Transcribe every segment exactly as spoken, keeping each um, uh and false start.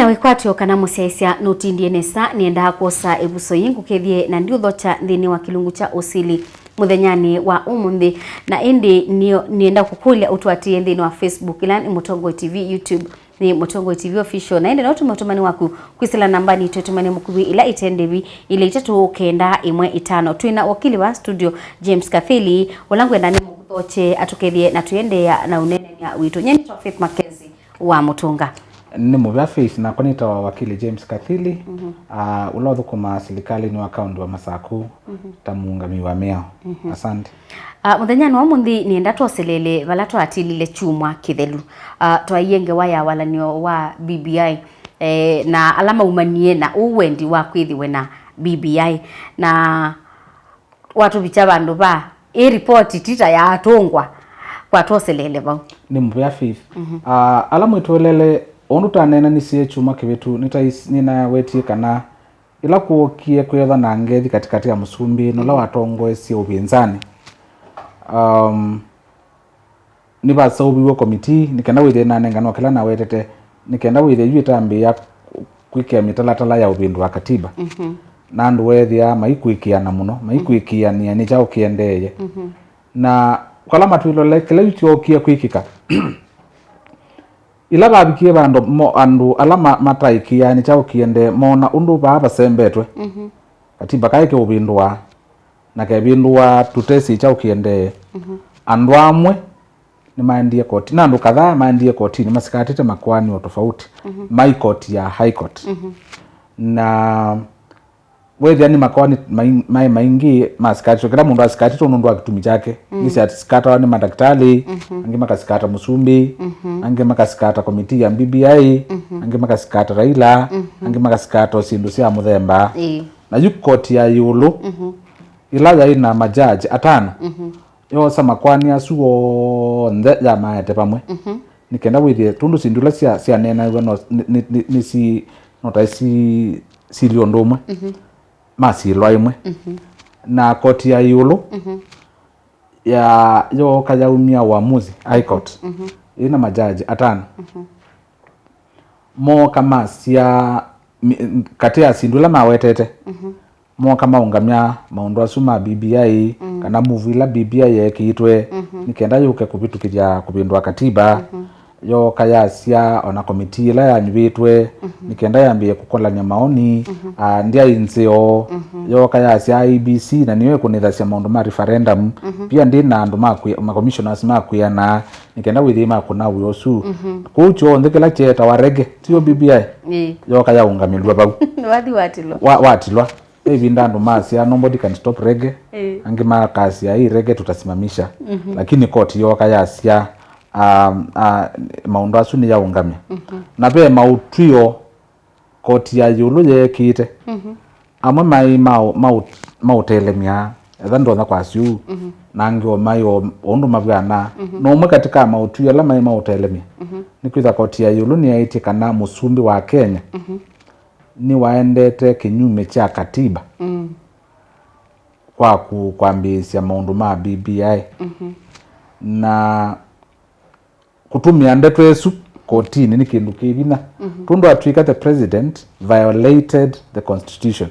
Na wĩkwatyo kana mũsyaĩĩsya nũtindie nesa, nĩendaa kwosa ĩvuso yĩĩ ngũkethye na ndiũthokya nthĩnĩ wa kĩlungu kya ũsili mũthenyanĩ wa ũmũnthĩ. Na ĩndĩ nĩ- nĩenda kũkũlya ũtũatĩĩe nthĩnĩ wa Facebook, ĩla nĩ Mũtongoi T V, YouTube nĩ Mũtongoi T V Official, na ĩndĩ no ũtũme ũtũmani waku kwĩsĩla nambanĩ itũ ĩtũmani mũkuvi ĩla ĩte ndĩvi, ilĩ itatũ kenda ĩmwe ĩtano. Twĩ na wakili wa studio, James Kathili, ũla ngwenda nĩmũthokye atũkethye na tũendeea na ũneenany'a witũ. Nyie nĩtawa Faith Mackenzie wa Mũtũnga. Nĩ mũvea Faith, nakwa nĩtawa wakili James Kathili, ah, ũla ũthũkũmaa silikalĩnĩ wa kaũnti wa Masaku ta mũũngami wa mĩao. Asante. Ah, mũthenyanĩ wa ũmũnthĩ nĩenda twoselele vala twaatilile kyumwa kĩthelu. Ah, twaie ngewa ya walany'o wa B B I, eh, na ala maumanie na ũũ wendi wa kwĩthĩwe na B B I. Na watũvikya vandũ va ĩ ripoti ti ta yaatũngwa, kwa twoselele vau. Nĩ mũvea Faith. Ah, ala mwĩtũelele, ũndũ taneenanisye kyumwa kĩvĩtu, nĩtais- nĩnawetie kana ĩla kwookie kwĩthwa na ngethi katĩkatĩ ya mũsumbĩ na ũla watongoesye ũvĩnzanĩ, um, nĩvaseũviw'e komitii nĩ kenda wĩthĩe nanenganwa kĩla nawetete, nĩ kenda wĩthĩe yu ĩtambĩĩa kwĩkĩa mĩtalatala ya ũvĩndũa katiba. Na andũ weethĩa maikwĩkĩana mũno, maikwĩkĩanĩa nĩ kyaũ kĩendeeye. Na kala matwĩlole kĩla yu kyookie kwĩkĩka, ĩla vavikie vandũ mo andũ ala ma- mataĩkĩaa nĩ kyaũ kĩendee, moona ũndũ vaa vasembetwe, katiba kaĩ keũvĩndũa, na kevĩndũa tũtesĩ kyaũ kĩendee. Andũ amwe nĩmaendie koti, na andũ kadhaa maendie kotinĩ masikatĩte makoani o tofauti, mai koti ya High Court. Na wethĩa nĩ makoani mai- maĩ maingĩ masikatĩtwe, kĩla mũndũ asikatĩtwe nũndũ wa kĩtumi kyake. Nĩsyasikatawa nĩ mandakĩtalĩ, angĩ makasikata mũsumbĩ, angĩ makasikata komitii ya B B I, angĩ makasikata Raila, angĩ makasikata o syĩndũ sya mũthemba. Ĩĩ. Na yu koti ya ĩũlũ, ĩla yaĩ na majaji atano, yoosa makoani asu onthe yamaete vamwe. Nĩ kenda wĩthĩe, tondũ syĩndũ ila sya- syaneenaĩw'a no- nĩ- nĩ- nĩ- nĩ si- no ta si- sili ũndũ ũmwe, masilwa ĩmwe. Na koti ya ĩũlũ ya- yooka yaumya uamuzi, High Court, ĩna majaji atano. Mooka masya mi- katĩ ya syĩndũ ila mawetete, mooka maũngamya maũndũ asu ma B B I, kana move ila B B I yeekĩĩtwe, nĩ kenda yũke kũvĩtũkĩthya kũvĩndũa katiba. Yooka yasya ona komitii ĩla yanyuvĩtwe, nĩ kenda yambĩĩe kũkolany'a maoni, ah, ndyaĩ nzeo. Yooka yasya I E B C, na nĩyo ĩkũnĩthasya maũndũ ma referendum, pia ndĩ na andũ ma kwĩ- ma commissioners ma kwĩana, nĩ kenda wĩthĩe makũna wĩa ũsu. Kũu kyonthe kĩla kyeetawa rege, tiyo B B I, ĩĩ, yooka yaũngamĩlw'a vau. Wathi watilwa. Wa- watilwa. Ve ĩvinda andũ masya, "Nobody can stop reggae." Ĩĩ. Angĩ makasya, "Hii reggae tutasimamisha." Lakini koti yooka yasya, um, uh, maũndũ asu nĩyaũngamya. Na ve maũtw'ĩo koti ya ĩũlũ yeekĩte. Amwe maĩ maũ- maũ- maũtelemya, etha ndonya kwasya ũu, na angĩ o maĩ o ũndũ mavw'anaa. Na ũmwe katĩ ka maũtw'ĩo ala maĩ maũtelemya, nĩkwĩtha koti ya ĩũlũ nĩyaĩtye kana mũsumbĩ wa Kenya nĩwaendete kĩnyume kya katiba kwa ku- kwambĩĩsya maũndũ ma B B I. Na kũtũmĩa ndeto ĩsu kotinĩ nĩ kĩndũ kĩ vinya. Tondũ atw'ĩka the president violated the constitution.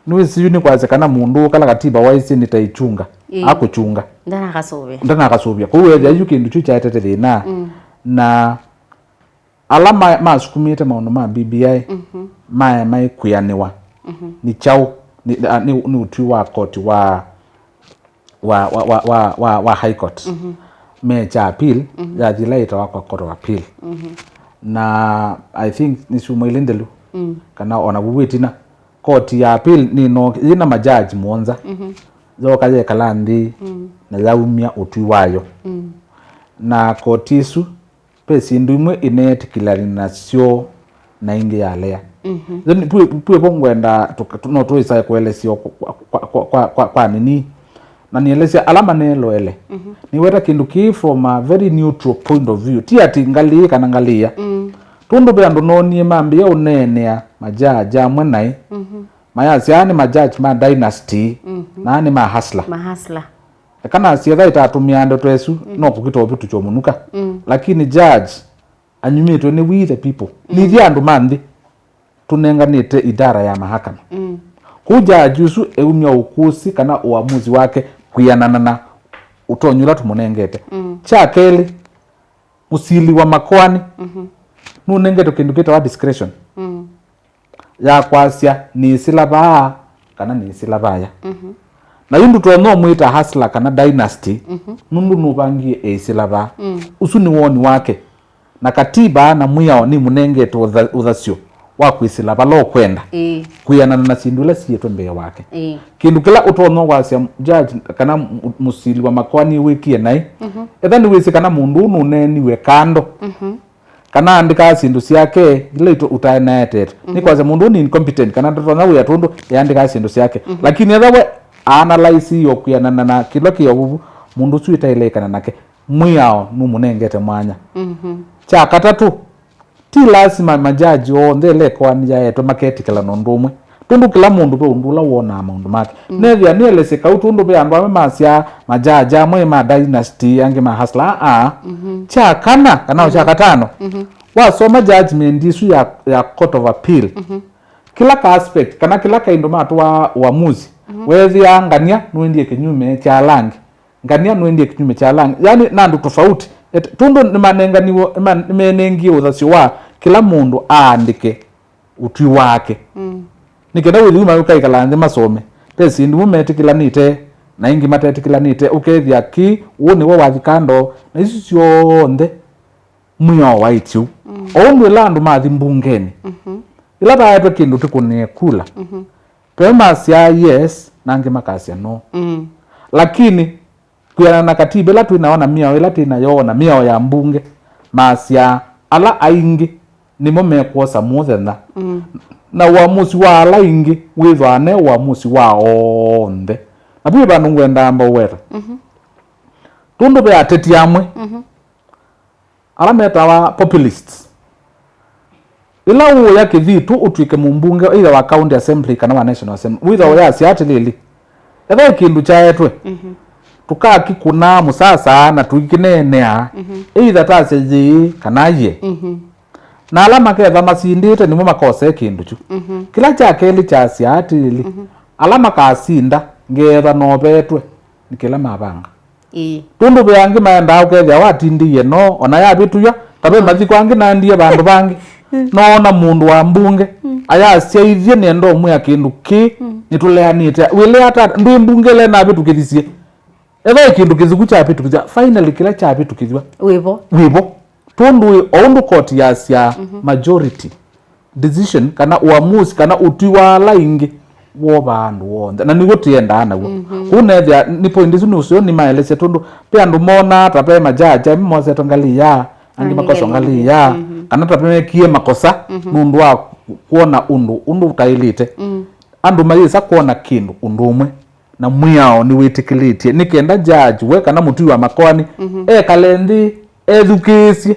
Nĩwĩsĩ yu nĩkwasya kana mũndũ ũkala katiba waisye nĩtaichunga, ĩĩ, akũchunga. Ndanakasũvĩa. Ndanakasũvĩa. Kwoou ethĩa yu kĩndũ kyu kyaetete thĩna. Na ala ma- masukumĩte maũndũ ma B B I maĩ maikwĩanĩwa nĩ kyaũ? Nĩ, a, nĩ, nĩ ũtwi wa koti wa, wa, wa, wa, wa, wa, wa High Court. Me kya appeal, yathi ĩla yĩtawa kwa Court of Appeal. Na I think nĩ syumwa ilĩ nthelu, kana ona vu wĩtina, koti ya appeal nĩno yĩna majaji mũonza, yooka yekala nthĩ na yaumya ũtwi wayo. Na koti ĩsu ve syĩndũ imwe ĩneetĩkĩlani nasyo na ingĩ yalea. Then twĩ- twĩvo ngwenda tũka- tũ- no tũĩsae kũelesya kwa, kwa, kwa, kwa, kwa, kwa nini, na nĩelesya ala maneloele. Nĩweta kĩndũ kĩĩ from a very neutral point of view, ti ati ngalĩ ĩĩ kana ngalĩ ĩya. Tondũ ve andũ noonie mambĩĩa ũneenea majaji amwe naĩ, mayasya, "Aa nĩ majaji ma dynasty, na aa nĩ ma hustler." Mahasla. Eka nasye etha ĩtatũmĩaa ndeto ĩsu, no kũkita ũvĩtũkya mũnuka. Lakini judge Anyumĩtwe nĩ we the people. Mm. Nithyĩ andũ ma nthĩ tũnenganĩte idara ya mahakama. Mm. Kũu jaji ũsu eumya ũkũsĩ kana ũamuzi wake kwĩanana na ũtonyi ũla tũmũnengete. Mm. Kya kelĩ, mũsili wa makoani, mhm, nũnengetwe kĩndũ kĩtawa discretion, mm, ya kwasya nĩĩsĩla vaa kana nĩĩsĩla vaya. Mhm. Na yu ndũtonya ũmwĩta hustler kana dynasty, mhm, nũndũ nũvangie eĩsĩla vaa. Mm. Ũsu nĩ woni wake. Na katiba na mwĩao nĩmũnengete ũtha-, ũthasyo wa kwĩsĩla vala ũkwenda, ĩĩ, kwĩanana na syĩndũ ila siĩtwe mbee wake. Ĩĩ. Kĩndũ kĩla ũtonya kwasya judge kana mũ-, mũsili wa makoani wĩkie naĩ, mhm, etha nĩwĩsĩ kana mũndũ ũũ nũneeniwe kando, mhm, kana aandĩkaa syĩndũ syake ila ito-, ũtaenaetete. Mhm. Nĩ kwasya mũndũ ũũ nĩ incompetent, kana ndatonya wĩa tondũ eandĩkaa syĩndũ syake. Mhm. Lakini etha we aanalyze yo kwĩanana na kĩla kĩ ovuvu, mũndũ ũsu ĩtaĩle ĩkana nake. Mwĩao nũmũnengete mwanya. Mhm. Kya katatũ, ti lasima majaji onthe ĩla ĩkoani yaetwe maketĩkĩlana ũndũ ũmwe, tondũ kĩla mũndũ ve ũndũ ũla wonaa maũndũ make. Mm. Nethĩa nĩelesye kau tondũ ve andũ amwe masyaa majaji amwe ma dynasty, angĩ ma hustler. Aa. Mhm. Kya kana, kana o kya katano, mhm, wasoma judgment ĩsu ya, ya Court of Appeal, mhm, kĩla ka aspect, kana kĩla kaindo matwaa ũamuzi, mhm, weethĩa ngania nũendie kĩnyume kya langi, ngania nũendie kĩnyume kya langi. Yani, na andũ tofauti. Et-, tondũ nĩmanenganiwe, nĩma-, nĩmenengie ũthasyo wa kĩla mũndũ aandĩke ũtwi wake. Mm. Nĩ kenda wĩthi uma ũkaikala nthĩ masome. Ve syĩndũ imwe metĩkĩlanĩte, na ingĩ matetĩkĩlanĩte. Ũkethĩa kĩ, ũũ nĩwe wathi kando, na isu syonthe mwĩao waĩtye ũu. Mm. O ũndũ ĩla andũ mathi mbungenĩ, mhm, ĩla vaetwe kĩndũ tũkũnĩe kula, mhm, ve masyaa yes, na angĩ makasya no. Mm. Lakini, kwĩanana na katiba ĩla twĩ nayo na mĩao ĩla twĩ nayo na mĩao ya mbunge, masyaa ala aingĩ nĩmo mekwosa mũthenya. Mm. Na ũamusi wa ala aingĩ wĩthwaa ne ũamusi wa onthe. Na vu vandũ ngwendaa amba ũweta. Mhm. Tondũ ve ateti amwe, mhm, ala metawa populists. Ĩla ũũya kĩthitũ ũtw'ĩke mũmbunge either wa county assembly kana wa national assembly, wĩthwa ũyasya atĩlĩlĩ, ethwa kĩndũ kyaetwe, mhm, tũkakĩkũnaa mũsasa na tũikĩneenea, mhm, either tasya yĩĩ kana yie. Mhm. Na ala makethwa masindĩte nĩmo makosee kĩndũ kyu. Mhm. Kĩla kya kelĩ kyasya atĩlĩlĩ, mhm, ala makasinda ngeethwa novetwe nĩ kĩla mavanga. Ĩĩ. Tondũ ve angĩ maendaa ũkethĩa watindĩie no, ona yavĩtũw'a, ta ve mathiko angĩ naendie vandũ vangĩ, noona mũndũ wa mbunge, mm, ayasyaithye nĩenda ũmwĩa kĩndũ kĩ, mm, nĩtũleanĩte. Wĩlea ata, ndwĩ mbunge ĩla navĩtũkĩthisye. Ethwa ĩ kĩndũ kĩthũku kyavĩtũkĩthw'a, finally kĩla kyavĩtũkĩthw'a wĩvo. Wĩvo. Tondũ ĩ, o ũndũ koti yasyaa, mhm, majority decision, kana ũamusi, kana ũtwi wa ala aingĩ wovaa andũ onthe. Na nĩw'o tũendaa naw'o. Mhm. Kũu nethĩa nĩ point isu nĩ ũseo nĩmaelesya, tondũ ve andũ monaa ta ve majaja, amwe mosetwe ngalĩ ya, angĩ, angĩ makoswa ngalĩ ya, mhm, kana ta mekie makosa, mhm, nũndũ wa kwona ũndũ, ũndũ ũtaĩlĩte. Mm. Andũ mayĩsa kwona kĩndũ ũndũ ũmwe, na mwĩao nĩwĩtĩkĩlĩtye, nĩ kenda judge we kana mũtwi wa makoani, mhm, ekale nthĩ, ethukĩĩsye.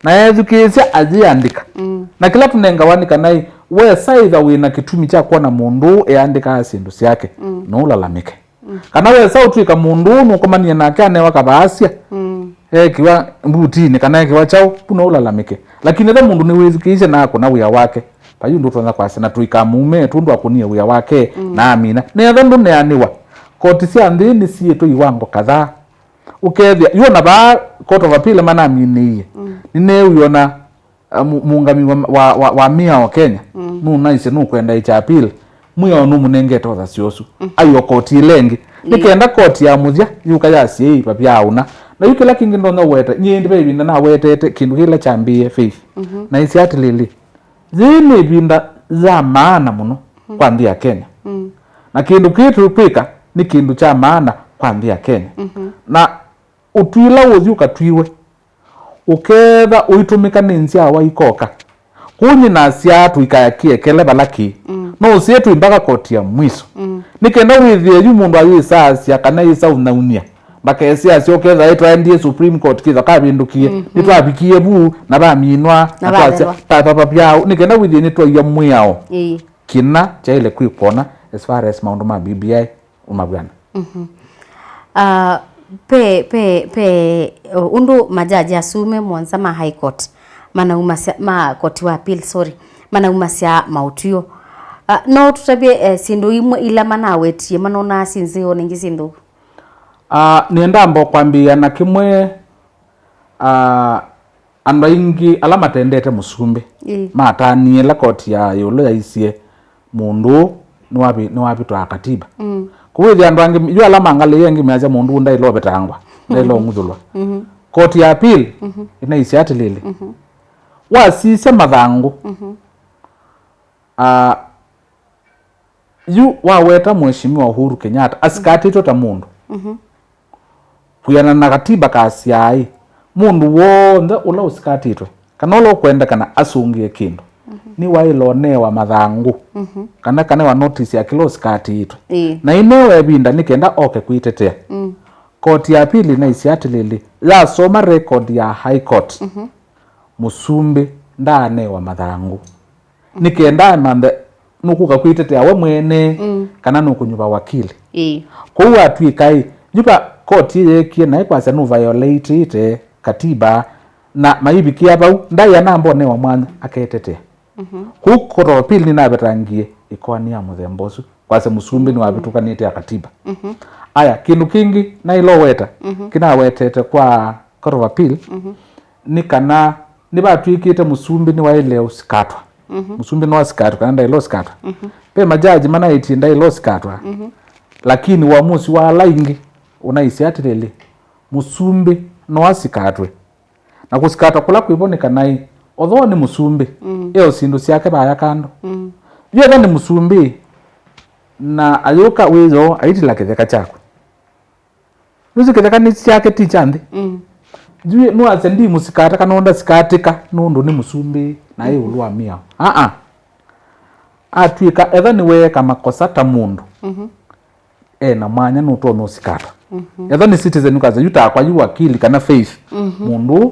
Na ethukĩĩsya ayĩandĩka. Mm. Na kĩla tũnengawa nĩ kana ĩ, wesa ĩtha wĩ na kĩtumi kya kwona mũndũ ũũ eandĩkaa syĩndũ syake, mm, no ũlalamĩke. Mm. Kana wesa ũtw'ĩka mũndũ ũũ nũkomanie nake anewa kavaasya, mm, ekĩwa mbutinĩ kana ekĩwa kyaũ, vu no ũlalamĩke. Lakini ethwa mũndũ nĩwĩthukĩĩsye na akũna wĩa wake, vai ũndũ ũtonya kwasya na tũikamume tũndũ akũnie wĩa wake, mm, na amina. Nethwa ndũneanĩwa, koti sya nthĩ nĩsiĩtwe iwango kadhaa. Ũkethĩa, yu ona vaa Court of Appeal manaminĩie. Mm. Nĩneewie ona, uh, mu-, mũũngami wa, wa, wa, wa mĩao Kenya, mm, nũnaisye nũkwenda ĩkya appeal, mwĩao nũmũnengete ũthasyo ũsu. Mm. Aiwa koti ĩla ĩngĩ. Nĩ, ĩĩ, kenda koti ya mũthya yũka yasye ĩ vavya aũna. Na yu kĩla kĩngĩ ndonya ũweta, nyie ĩndĩ ve ĩvinda nawetete kĩndũ kĩla kyambĩĩe Faith. Mhm. Na ĩsĩ atĩlĩlĩ, yĩĩ nĩ ĩvinda ya maana mũno, mhm, kwa nthĩ ya Kenya. Mm. Na kĩndũ kĩĩ tũkwĩka nĩ kĩndũ kya maana kwa nthĩ ya Kenya. Mhm. Na ũtw'ĩla ũthi ũkatwiwe, ũkeetha ũitũmĩka nĩ nzyawa ikoka. Kũu nyie nasyaa tũikaya kĩekele vala kĩĩ. Mm. No ũsĩe twĩ mpaka koti ya mwiso. Mm. Nĩ kenda wĩthĩe yu mũndũ ayĩsaasya kana yĩsa ũnyaũny'a. Ndakesĩ asya ũkethĩa twaendie Supreme Court kĩtha kavĩndũkie. Mhm. Nĩtwavikie vu na vaminwa, na na twasya, vathelwa, ta vavya aũ. Nĩ kenda wĩthĩe nĩtwaia mwĩao. Ĩĩ. Kĩna kyaĩle kwĩkwa ona as far as maũndũ ma B B I ũmavw'ana. Mhm. Ah, pe, pe, pe, uh, ũndũ majaji asu me mũonza ma High Court Manaumasya ma koti wa appeal, sorry, manaumasya maũtw'ĩo. Ah, no tũtavye, eh, syĩndũ imwe ila manawetie manonaa syĩ nzeo na ingĩ syĩ nthũku? Ah, nĩenda amba kwambĩĩa na kĩmwe, ah, andũ aingĩ ala matendete mũsumbĩ Ĩĩ. matanie ĩla koti ya ĩũlũ yaisye mũndũ ũũ nĩwavi-, nĩwavĩtũa katiba. Mm. Kũu ĩthĩa andũ angĩ, yu ala mangalĩie angĩ measya mũndũ ũũ ndaĩle ũvetangwa, ndaĩle ũng'uthũlwa. Mhm. Koti ya appeal Mhm. ĩnaisye atĩlĩlĩ, Mhm. wasisya mathangũ, Mhm. ah, yu waweta Mheshimiwa Uhuru Kenyatta asikatĩtwe ta mũndũ. Mhm. Kwĩanana na katiba kasyaĩ, mũndũ w'onthe ũla ũsikatĩtwe, kana ũla ũkwendekana asũngĩe kĩndũ, nĩwaĩle ũnewa mathangũ, kana kanewa notice ya kĩla ũsikatĩtwe. Ĩĩ. Na ĩnewa ĩvinda nĩ kenda oke kwĩtetea. Mm. Koti ya appeal ĩnaisye atĩlĩlĩ, yasoma record ya High Court, mũsumbĩ ndaanewa mathangũ. Nĩ kenda amanthe nũkũka kwĩtetea we mwene, Mm. kana nũkũnyuva wakili. Ĩĩ. Kwoou atw'ĩka-ĩ, yu va koti yeekie naĩ kwasya nũviolateĩte katiba, na maivikĩa vau, ndaĩa namba ũnewa mwanya aketetea. Mhm. Kwoou Court of Appeal nĩnavetangie ĩkoani ya mũthemba ũsu, kwasya mũsumbĩ nĩwavĩtũkanĩte ya katiba. Mhm. Aya, kĩndũ kĩngĩ naĩloweta, Mhm. kĩnawetete kwa Court of Appeal, Mhm. nĩ kana nĩvatw'ĩkĩte mũsumbĩ nĩwaĩle ũsikatwa. Mhm. Mũsumbĩ nĩwasikatwa kana ndaĩle ũsikatwa. Mhm. Ve majaji manaĩtie ndaĩle ũsikatwa. Mhm. Lakini uamusi wa ala aingĩ ũnaisye atĩlĩlĩ, mũsumbĩ no asikatwe. Na kũsikatwa kũla kwĩvo nĩ kana-ĩ, although nĩ mũsumbĩ, Mm. eo syĩndũ syake vaya kando. Mm. Yu etha nĩ mũsumbĩ, na ayũka wĩoo aitila kĩtheka kyakwe. Nũsĩ kĩtheka nĩ kyake, ti kya nthĩ. Mm. Yu nũasya ndimũsikata kana ndasikatĩka nũndũ nĩ mũsumbĩ na ĩ ĩũlũ wa mĩao. Aa. Atw'ĩka etha nĩweeka makosa ta mũndũ, Mhm. e na mwanya nũtonya ũsikata. Mhm. Etha nĩ citizen, ũkasya yu takwa yu wakili kana Faith, Mhm. mũndũ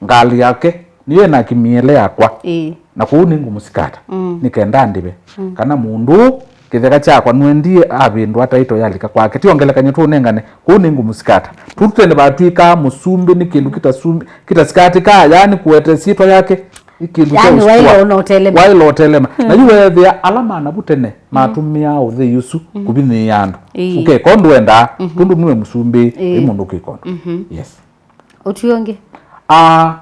ngalĩ yake nĩyo ĩna kĩmĩele yakwa. Ĩĩ. Na kwoou nĩngũmũsikata, Mm. nĩ kenda ndĩve. Mm. Kana mũndũ ũũ kĩtheka kyakwa nũendie avĩndũa taito yalika kwake. Ti o ngelekany'o tũũnengane, kwoou nĩngũmũsikata. Tũu tene vatw'ĩkaa mũsumbĩ nĩ kĩndũ kĩtasumbi-, kĩtasikatĩkaa, yaani kũete syĩtwa yake, nĩ kĩndũ kya Yaani ũsukua. Waĩle ũna ũtelema. Waĩle ũtelema. Mm. Na yu weethĩa ala manavu tene matũmĩaa ũthei ũsu Mm. kũvinyĩĩa andũ. Ĩĩ. Ũkeka ũndũ wendaa, Mm-hmm. tũndũ nue mũsumbĩ, Ĩĩ. ĩ mũndũ ũkĩka ũndũ. Mm-hmm. Yes. Ũtw'ĩo ũngĩ? Ah,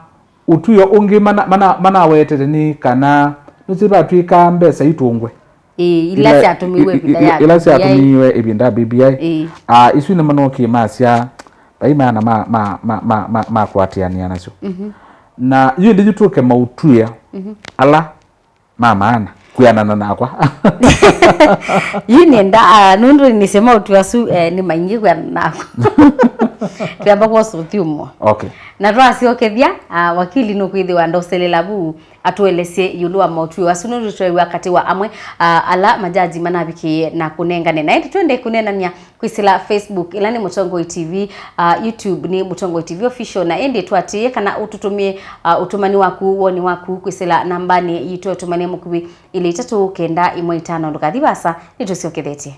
ũtw'ĩo ũngĩ mana, mana, manawetete nĩ kana nĩsĩ vatw'ĩkaa mbesa itũngwe. Ĩĩ, ila syatũmĩiwe i-, i-, ĩvinda ya ila B B I. Syatũmĩiwe ĩvinda ya B B I. Ĩĩ. Ah, isu nĩmanokie masya, vai maana ma, ma, ma, ma, ma, ma kũatĩanĩa nasyo. Mhm. Na yu ĩndĩ yu tũke maũtw'ĩo Mhm. ala ma maana kwĩanana nakwa. Yu nĩenda, ah, nũndũ nĩsema ũtw'ĩo asu, eh, nĩ maingĩ kwĩanana nakwa. Twĩamba kwosa ũthyũmũo. Okay. Na twasyokethya, ah, wakili nũkwĩthĩwa ndoselela vu atũelesye ĩũlũ wa maũtw'ĩo asu, nũndũ tweew'a katĩ wa amwe, ah, ala majaji manavikĩie na kũnengane. Na ĩndĩ twende kũneenany'a kwĩsĩla Facebook, ĩla nĩ Mũtongoi T V, ah, YouTube nĩ Mũtongoi T V Official, na ĩndĩ tũatĩĩe kana ũtũtũmĩe, ah, ũtũmani waku, woni waku kwĩsĩla nambanĩ yitũ ya ũtũmani mũkuvĩ, ĩlĩ itatũ kenda ĩmwe itano. Ndũkathi vaasa, nĩtũsyokethetye.